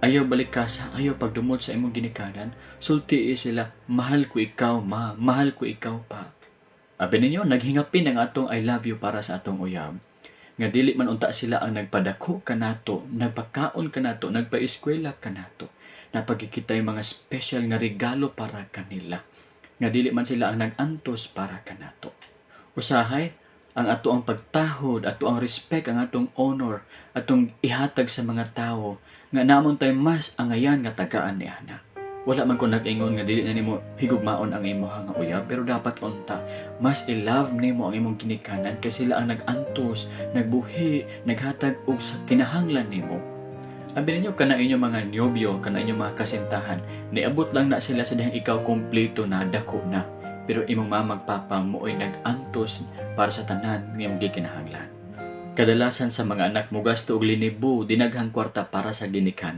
Ayaw balikasa, ayaw pagdumot sa imong ginikanan. Sultii sila, "Mahal ko ikaw, ma. Mahal ko ikaw, pa." Abi ninyo, naghingapin ang atong "I love you" para sa atong uyab. Nga dili man unta sila ang nagpadako kanato, nagpakaon kanato, nagpaeskwela kanato. Naa pa gyud kitay mga special nga regalo para kanila. Nga dili man sila ang nag-antos para kanato. Usahay, ang ato ang pagtahod, ato ang respect, ang atong honor, atong ihatag sa mga tawo nga naa man tay mas angayan nga tagaan ni ana. Wala man ko nag-ingon nga dili na nimo higugmaon ang imong nga uyab, pero dapat unta mas i-love nimo ang imong ginikanan kay sila ang nag-antos, nagbuhi, naghatag og sa kinahanglan nimo. Abi ninyo, kana inyong mga nobyo, kana inyong mga kasintahan, niabot lang na sila sa dihang ikaw kompleto na, dako na. Pero imong mama ug papa maoy nag-antos para sa tanan nga imong gikinahanglan. Kadalasan sa mga anak mo gasto og linibo, dinaghang kwarta para sa ginikanan.